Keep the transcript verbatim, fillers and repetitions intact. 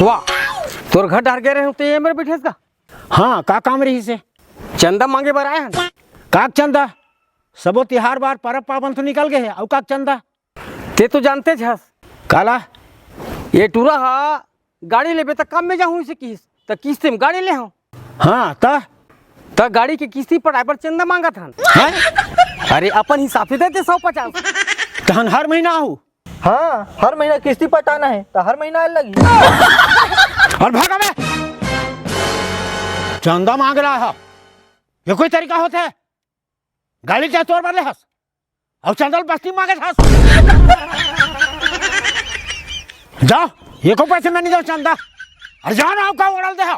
वाह, तोर घर डहर गे रहेंव ते ये मेर बइठे हस का? हाँ, का काम रहिस हे? चंदा मांगे बर आए हन। का चंदा? सबो तिहार बार परब पावन तो निकल गे हे, अउ का चंदा? ते तो जानतेच हस। काला? ये टूरा हा गाड़ी लेबे त कम में जाहूं अइसे किहिस, त किस्ती में गाड़ी ले हंव। हाँ, त? त गाड़ी के किस्ती पटाए बर चंदा मांगत हन। हैं? अरे, अपन हिसाब से देते सौ पचास। तहन हर महीना आहू? हाँ, हर महीना किस्ती पटाना हे, त हर महीना आए लगही। अउ भाग अबे। चंदा मांग रहा है, ये कोई तरीका होथे? गाड़ी ला तोर बर ले हस, अउ चंदा ल बस्ती मांगे हस। जा, एको पैसे में नइ देवंव चंदा। अउ जा ना, अउ का ओढ़ल दे हा।